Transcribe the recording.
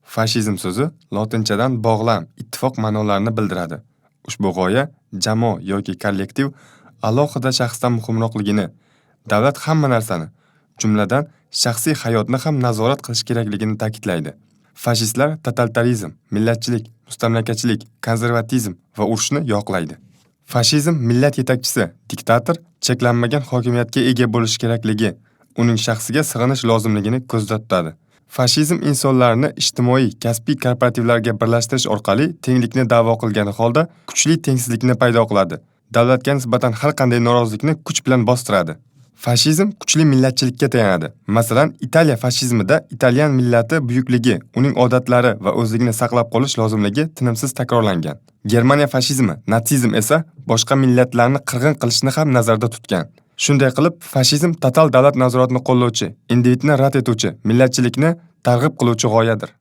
Fashizm so'zi lotinchadan bog'lam, ittifoq ma'nolarini bildiradi. Ushbu g'oya jamoa yoki kollektiv alohida shaxsdan muhimroqligini, davlat hamma narsani, jumladan shaxsiy hayotni ham nazorat qilishi kerakligini ta'kidlaydi. Fashistlar totalitarizm, millatchilik, mustamlakachilik, konservatizm va urushni yoqlaydi. Fashizm millat yetakchisi, diktator cheklanmagan hokimiyatga ega bo'lishi kerakligi, uning shaxsiga sig'inish lozimligini ko'zda tutadi. Fashizm insonlarni ijtimoiy, kasbiy korporativlarga birlashtirish orqali tenglikni da'vo qilgani holda kuchli tengsizlikni paydo qiladi. Davlatga nisbatan har qanday norozilikni kuch bilan bostiradi. Fashizm kuchli millatchilikka tayanadi. Masalan, Italiya fashizmida italyan millati buyukligi, uning odatlari va o'zligini saqlab qolish lozimligi tinimsiz takrorlangan. Germaniya fashizmi, natsizm esa boshqa millatlarni qirg'in qilishni ham nazarda tutgan. Shunday qilib, fashizm total davlat nazoratini qo'llovchi, individni rad etuvchi, millatchilikni targ'ib qiluvchi g'oyadir.